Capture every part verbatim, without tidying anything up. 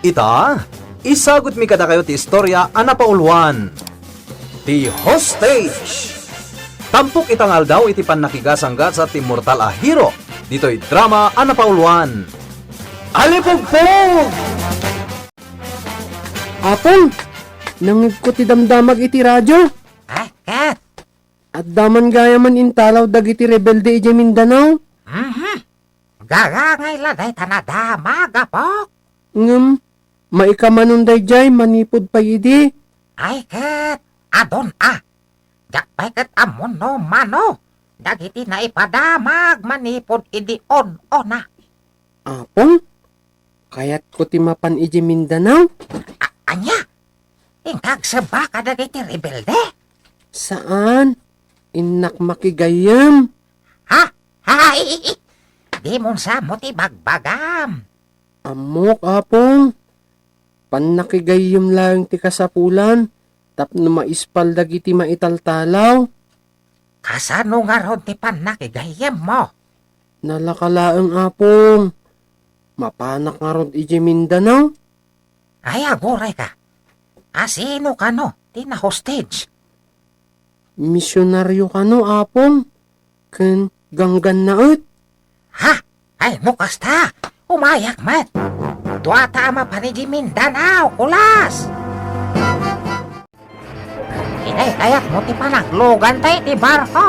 Ita, isagutmi kadakayo ti istorya a napauluan, ti hostage. Tampok ita nga aldaw iti pannakigasanggasat ti mortal a hero ditoy drama a napauluan, Alipugpug! Apong, nangngegko ti damdamag iti radio. Ay, ket? Adda man gayamen intalaw dagiti rebelde idiay Mindanao. Mhm. Gagangay la dayta nadamag, apok. Ngem, maikamanon daydiay manipud pay idi. Ay ket, adun a. Diak pay ket ammon no mano dagiti naipadamag manipud idi on-ona. Apong, kayatko ti mapan idiay Mindanao. A-, ania? Inka agsebba kadagiti rebelde? Saan. Innak makigayyem. Ha? Hay! Dimon sa mo ti bagbagam. Ammok, Apong. Pannakigayyem laeng ti kasapulan tapno maispal dagiti maitaltalaw. Kasano ngarud ti pannakigayyemmo? Nalaka laeng, Apong. Mapanak ngarud idiay Mindanao? Ay, aguray ka. A, sino kano ti na-hostage? Misionario kano, Apong, ken ganggannaet. Ha? Ay, no kasta, umayak met. Duata a mapan idiay Mindanao, kulas! Inay, kayatmo ti panaglugan tayo ti barko.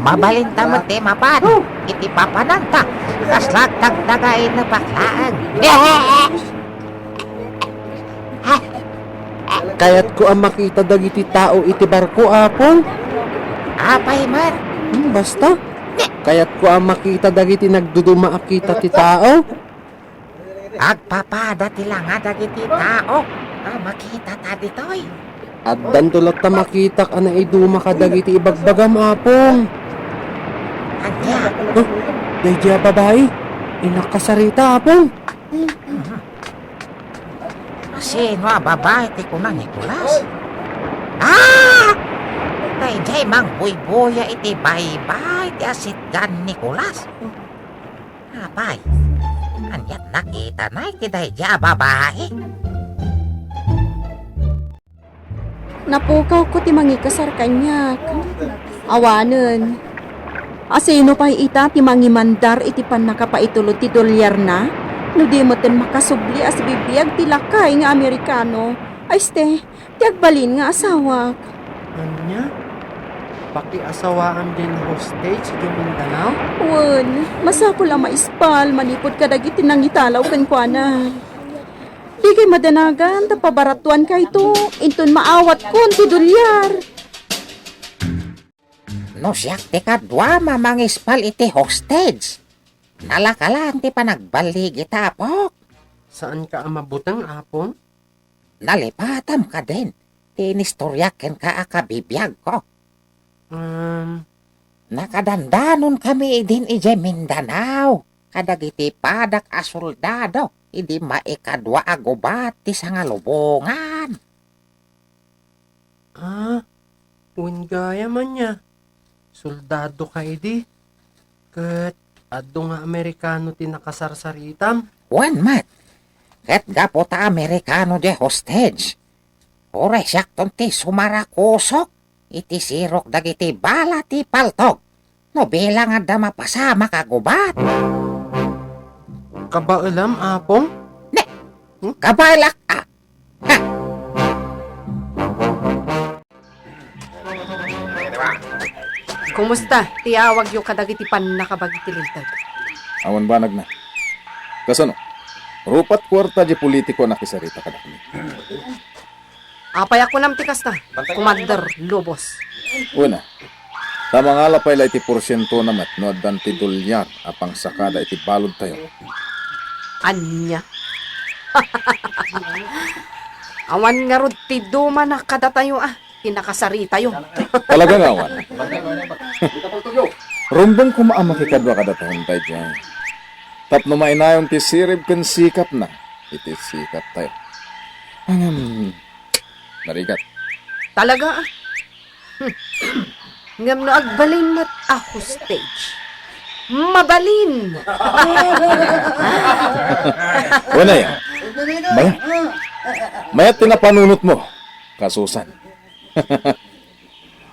Mabalinta met ti mapan iti papananta. Kasla agdagdaga innepak laeng. Kayatko a makita dagiti tao iti barko, Apong. Apay met? Hmm, basta. Kayatko a makita dagiti nagduduma a kita ti tao. Agpapada ti langa dagiti tao a makitata ditoy. Addanto latta makitak a naiduma kadagiti ibagbagam, Apong. Ania? Huh? Daydiay a babai. Innak kasarita, Apong. Sino a babai ti kuna ni Nicolas? Ah! Daydiay mangbuybuya iti baybay ti asitgan ni Nicolas. Apay, aniat nakitana iti daydiay a babai? Napukawko ti mangikasar kaniak. Awanen. A, sino pay ita ti mangimandar iti pannakapaitulod ti dolyarna? No di metten makasubli a sibibiag ti lakay nga Amerikano. Ay, este, ti agbalin nga asawak. Ania? Pakiasawaam diay na-hostage idiay Mindanao? Wen, masapul a maispal manipud kadagiti nangitalaw kenkuana. Dikay madanagan ta pabaratuankayto inton maawatkon ti dolyar. No siak ti kaduam a mangispal iti hostage, nalaka laeng ti panagballigita, Apok. Saanka a mabuteng, Apong? Nalipatam kadin ti inistoriak kenka a kabibiagko. Um, Nakadandanon kami idin idiay Mindanao kadagiti padak a soldado idi maikadua a gubat ti sangalubongan. Ah, wen gayam ania, soldadoka idi, ket adu nga Amerikano ti nakasarsaritam? Wen met, ket gapu ta Amerikano diay hostage, uray siakton ti sumarakusok iti sirok dagiti bala ti paltog no bilang adda mapasamak a gubat. Kabaelam, Apong? Ne, Hmm? Kabaelak a. Ha! Kumusta ti awagyo kadagiti pannakabagi ti linteg? Awan banagna. Kasano? Rupat kuarta diay politiko a nakisarita kadakami. Apay a kunam ti kasta, Commander Lobos? Wen a, ta mangala pay la iti porsientona met no addan ti dolyar a pangsakada iti baludtayo. Ania? Awan ngarud ti dumana kadatayo a, ti nakasaritayo. Talaga nga awan. Rumbeng koma a makikadua kadatayo daydiay. Tapno mainayon ti sirib ken sikapna iti sikaptayo. Ngem, narigat. Talaga a. Hmm. Ngem no agbalin met a hostage, Mabalin! Wen aya, mayat. Mayat ti napanunotmo, kasusan.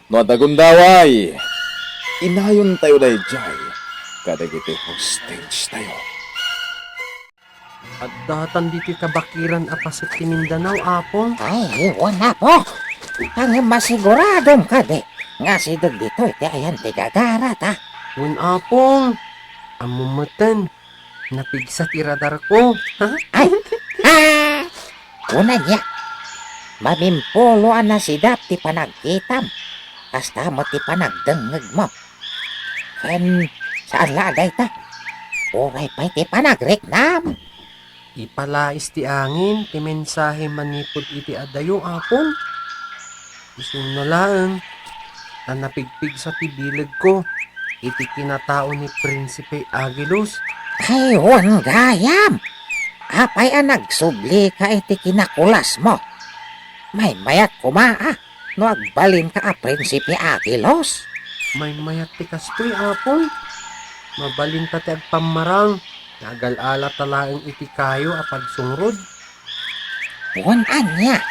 No adda gundaway, inayontayo daydiay kadagiti hostage tayo. Addatan ditoy kabakiran a paset ti Mindanao, Apong? Ay, wen, Apo. Ngem masiguradom kadi nga asideg ditoy ti ayan ti gagarata. Wen, Apong. Ammom metten, napigsa ti radarko. Ha? Ay! Ah! Wen aya, mamimpulo a nasidap ti panagkitam, kasta met ti panagdengngegmo. Ken saan la a dayta, uray pay ti panagriknam. Ipalais ti angin ti mensahe manipud iti adayo, Apong. Isuno laeng ta napigpigsa ti bilegko iti kinatao ni Prinsipe Aguilos. Ay, wen gayam! Apay a nagsublika iti kinakulasmo? Maymayat koma a no agbalinka a Prinsipe Aguilos. Maymayat ti kastoy, Apong. Mabalinta ti agpammarang nga agal-alata laeng iti kayo a pagsungrod. Wen ania?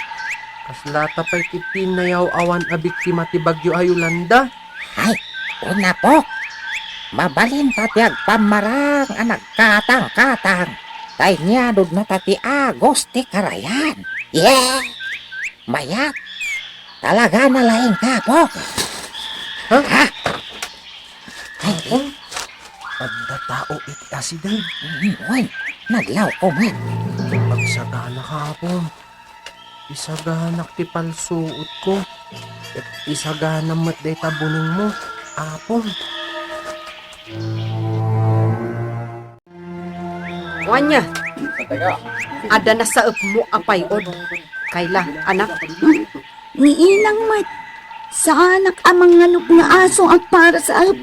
Kaslata pay ti nayaw-awan a biktima ti Bagyo a Yolanda. Ay, wen, Apo. Mabalinta ti agpammarang a nagkatangkatang. Tay nianudnata ti agos ti karayan. Yeah! Mayat. Talaga na laeng ka, Apo. Ha? Ha? Ay, Apong, adda tao iti asideg. Mm, wen, naglawko met. Agsagana ka, Apong. Isaganak ti palsuotko. Ket isagana met dayta bunengmo, Apong. Wen aya, adda nasaepmo a pay-od. Kayla, anak. Ni inang met, saanak a manganup nga aso a para sa ep.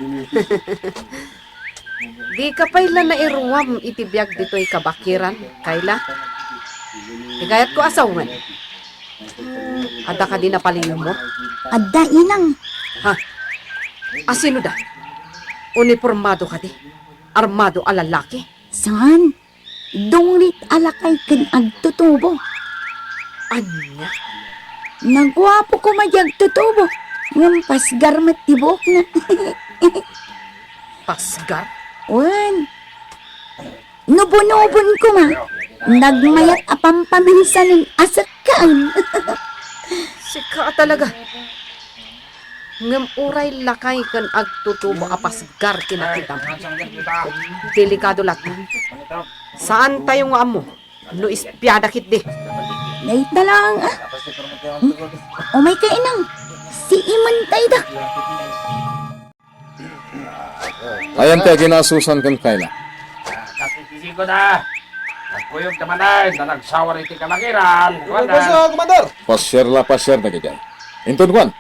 Dika pay la nairuam iti biag ditoy kabakiran, Kayla. Ti kayatko a sawen, adda kadi napaliyummo? Adda, inang. Ha? Asino da? Unipormado kadi? Armado a lalaki? Saan? Dunglit a lakay ken agtutubo. Ania? Naguapo koma di agtutubo, ngem pasgar met ti buokna. Pasgar? Wen. Nubunubon koma, nagmayat a pampaminsanen a sekkaan. Sika a talaga. Ngem uray lakay ken agtutubo a pasgar ti nakitam, delikado latta. Saantayo nga ammo no espiada ketdi. Dayta laeng, a. Umayka, inang. Siimentayda. Ayan ti agina a Susan ken Kayla. Kasisigo da. Nagkuyog ta manen, ta nagsawar iti kamakiran. Commander! Pasiar la, pasiar dagiti ay. Inton kuan,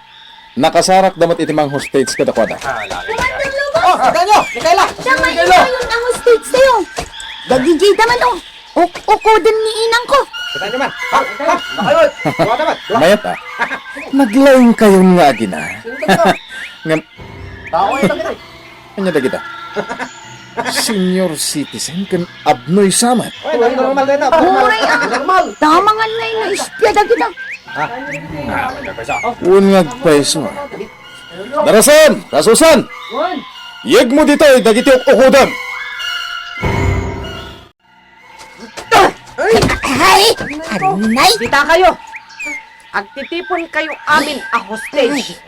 nakasarak da met iti mang-hostage kadakuada. Ah, lagi. Commander Lubos! Oh, Daniel! Kayla! Damay kayon ang hostage tayo. Dagiti da man, oh. Uk-, ukoden ni inangko. Kita nyo man. Ha? Ha? Nakayot. Dua naman. Dua. Mayat, a. Naglaing kayon nga agina. Sino ka? Ngem, tao ay lagi. Ania dagita? Senior citizen ken abnoy samat. Oy, normal na ito. Oy, a. Normal. Tama nga na yung espya dagita. Ha? Ah, may nagpayso. Wen nga agpayso, a. Darasan! Kasusan! Wen! Yegmo ditoy dagiti uk-ukodem. Ay! Anay! Dita kayo! Agtitipon kayo amin a hostage.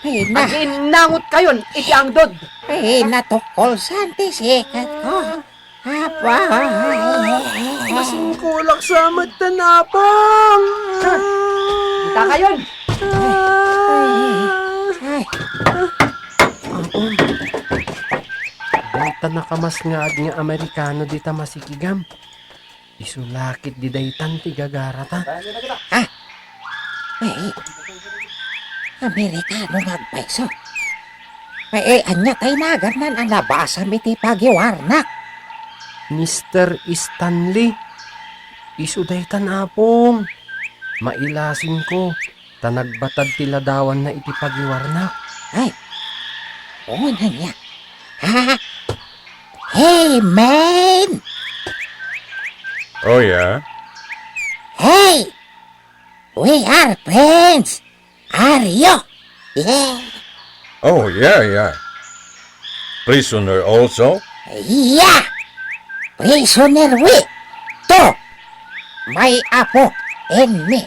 Ay! Ay, na! Aginnangot kayon iti angdod! Ay, natukolsan ti sikat ko. Apay! Masungkolak sa met, Apong! Dita kayon! Ay! Ay! Apong! Dayta nakamasngaad nga Amerikano dita masikigam. Isu la ketdi daytan ti gagarata. Ha? Ay, Amerikano nga agpayso. Ay, ay, ania tay nagannan a nabasam iti pagiwarnak? Mister Stanley, isu daytan, Apong. Mailasinko, ta nagbatad ti ladawanna iti pagiwarnak. Ay, wen ania. Ha? Hey, man! Oh, yeah? Hey! We are friends! Are you? Yeah. Oh, yeah, yeah. Prisoner also? Yeah! Prisoner we! Too! My apo and me.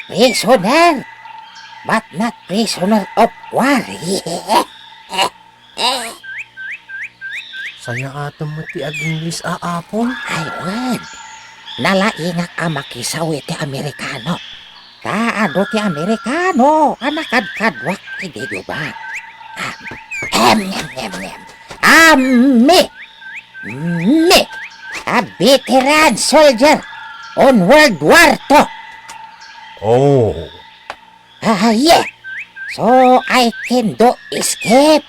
Prisoner! But not prisoner of war. Sayaatem met ti ag-Ingles a, Apong. Ay, wen. Nalaingak a makisaw iti Amerikano. Ta adu ti Amerikano a nakadkaduak idi lubak. Ah, em, em, em, em. Ah, me! Me! A veteran soldier on World War Two. Oh. Ah, yeah. So I can do escape.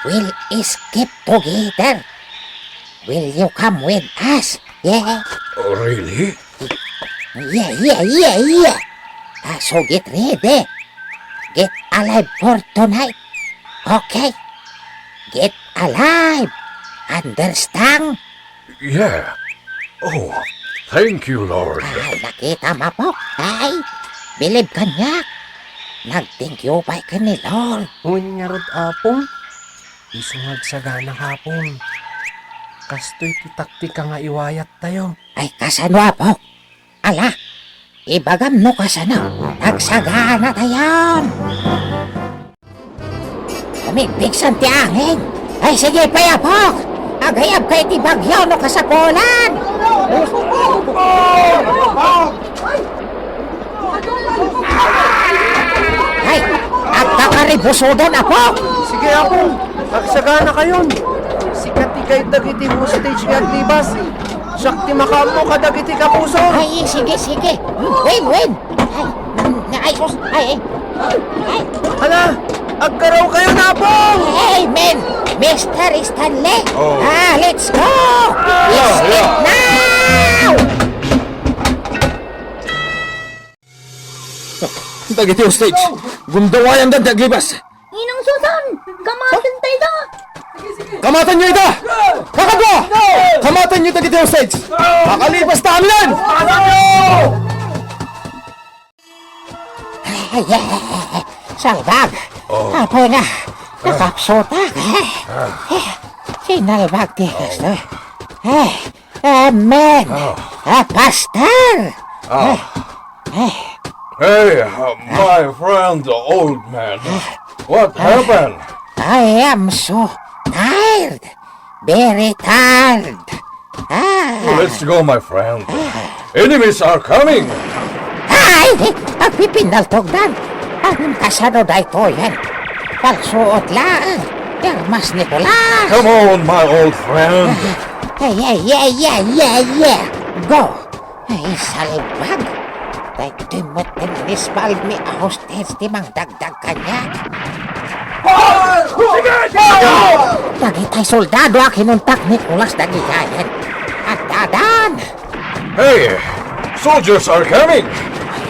We'll escape together. Will you come with us? Yeah. Oh, really? Yeah, yeah, yeah, yeah. Ah, so get ready. Get alive for tonight. Okay? Get alive. Understand? Yeah. Oh, thank you, Lord. Ay, nakita mo, Apo? Ay, bilib kaniak. Nag-thank you pay ken ni Lord. Wen ngarud, Apong, isu nga agsagana, Apong. Kastoy ti taktika nga iwayat tayo. Ay, kasano, Apo? Ala, ibagam no kasano, agsagana tayon. Umigbigsan ti angin. Ay, sige pay, Apok. Agayabka iti bagyo no kasapulan. Ay, agkakaribusodon, Apok. Sige, Apong. Agsagana kayon. Sika ti guide dagiti hostage nga aglibas. Siak ti makaammo kadagiti kabusor. Ay, sige, sige. Wen, wen. Ay, ay, sus, ay, ay. Ay. Hala, agkaraw kayo, Apong! Hey, men! Mister Stanley! Oh. Ah, let's go! Ah, let's yeah. Now! Dagiti hostage, gundawayanda ti aglibas. Ninang Susan, kamaten tayo da. Kamatenyo ida! Kakadua! Kamatenyo dagiti hostage! Makalibas ta amin! Ay, ay, ay, ay, ay. Salbag! Oh. Apay nga, ah, nakapsutak, eh. Ah. Eh, sinalbag ti Kristo. Eh, amen. Oh. Ah, pastor! Ah. Eh, eh. Hey, uh, my friend, old man. Ah. What happened? I am so tired. Very tired. Ah. Let's go, my friend. Enemies are coming! Ay! Agpipinaltogdan! Amin kasano daytoyen? Palsuot laeng! Termas Nicolas! Come on, my old friend! Ay, ay, ay, ay, ay, ay! Go! Ay, salbag! Daytoy met ti municipal mi a hostage ti mangdagdag kaniak. Dagitay soldado a kinuntak ni Nicolas dagidiayen. Addadan! Hey, soldiers are coming!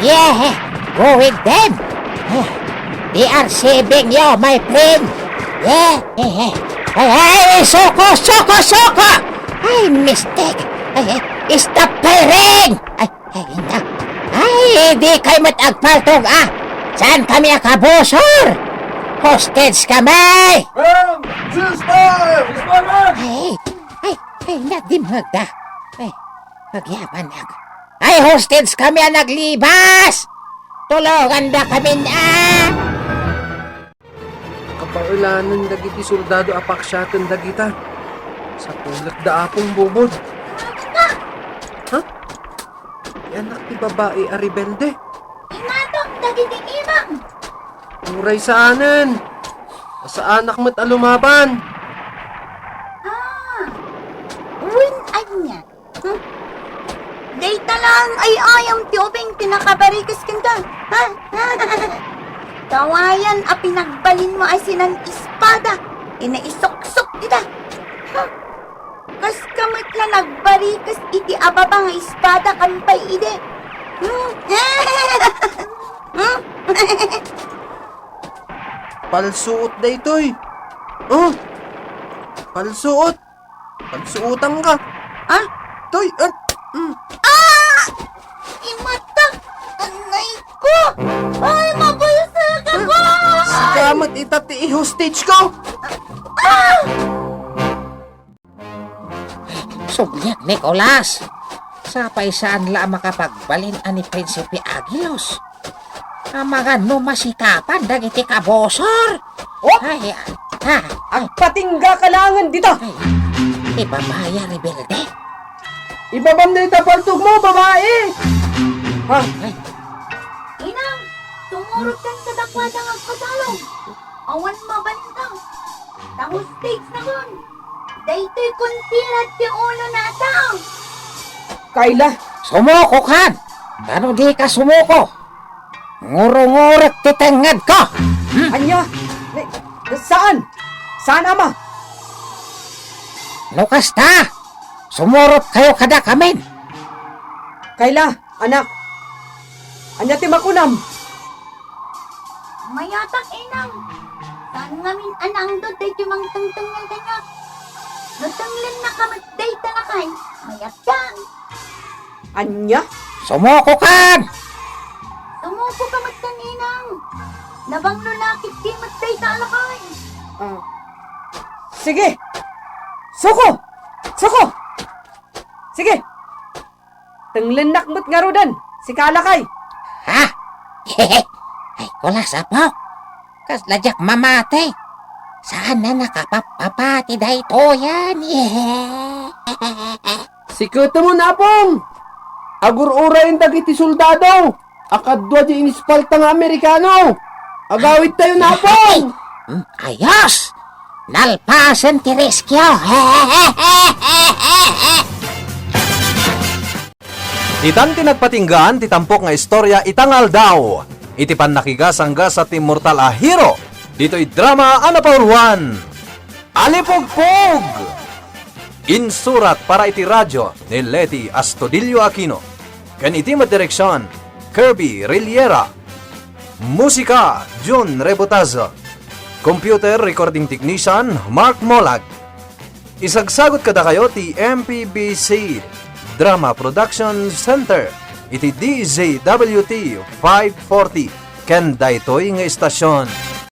Yeah, go with them! They are saving you, my friend! Yeah, yeah, yeah. Ay, ay, ay, suko, suko, suko! Ay, mistake! Ay, ay, stop firing! Ay, Ay, na. Ay, di kay met agpaltog, ah! Saan kami a kabusor? Hostage kami! Ma'am! Ceasefire! Ceasefire, ma'am! Ay, ay, ay, nadimhag da. Ay, agyaman ag-, ay, hostage kami a naglibas! Tuloganda kami na! Kabaelanen dagiti soldado a paksiaten dagita. Sapulek da Apong Bubod. Ha? Ti anak ti babai a rebelde? Imatom dagiti imam! Uray saanen! Saanak met a lumaban! Ah! Wen ania? Hmm? Dayta laeng ay ayam ti ubing ti nakabarikes kenka. Ha? Tawayan a pinagbalinmo a sinan espada ti naisuksok dita. Ha? Kaska met la nagbarikes iti ababa nga espada kam pay idi. Hmm? Hmm? Palsuot daytoy. Oh? Palsuot. Pagsuotangka. Ah? Toy, ah, mm. Ah! Imatak! Anay ko! Ay, mabulsa ka ko! Sika met ita ti i-hostage ko! Ah! Subliak, Nicolas! Sapay saan la a makapagbalin a ni Prinsipe Agilos. Amangan no masikapan dagiti kabusor. Oh! Ay, ah, ah, ay, Agpatingga ka laengen dita! Ay, ti babai a rebelde. Ibabam dayta paltogmo, babai! Ha? Ay, Inang, sumurot kan kadakuada nga agpasalog. Awan mabalinka. Tamo stage na kun. Daytoy kuntirat ti ulo na a tao. Kayla, sumuko kan! Tano di ka sumuko? Ngurungurek ti tengnged ko! Hmm? Anya? Ni, saan? Saan, ama? No kasta, sumurot kayo kada kamin. Kayla, anak, anya ti makunam? Mayatak, inang. Saan ngamin a naangdod daytoy mangtengtengngel kaniak? No tenglennak met dayta lakay, mayatkan. Anya? Sumuko kan! Sumuko ka met kan inang. Nabanglo lakit di met dayta a lakay. Ah. Sige! Suko! Suko! Sige! Tenglennak met ngaruden, sika a lakay. Ha? Ay, kulas, apo. Kasla diak mamati. Saan a nakapappapati daytoyen? Siketemon, apong. Agur-urayen dagiti soldado a kadua di inispalta nga Amerikano. Agawidtayon, apong. Mm, ayos! Nalpasen ti riskyo. Itan ti nagpatinggaan ti tampok nga istorya ita nga aldaw, iti pannakigasanggasat ti immortal a hero ditoy drama a napauluan, Alipugpug! Insurat para iti radio ni Leti Astudillo Aquino, ken iti met direksion, Kirby Riliera. Musika, Jun Rebotazo. Computer Recording Technician, Mark Molag. Isagsagut kadakayo ti M P B C Drama Production Center iti D Z W T five forty ken daytoy nga istasyon.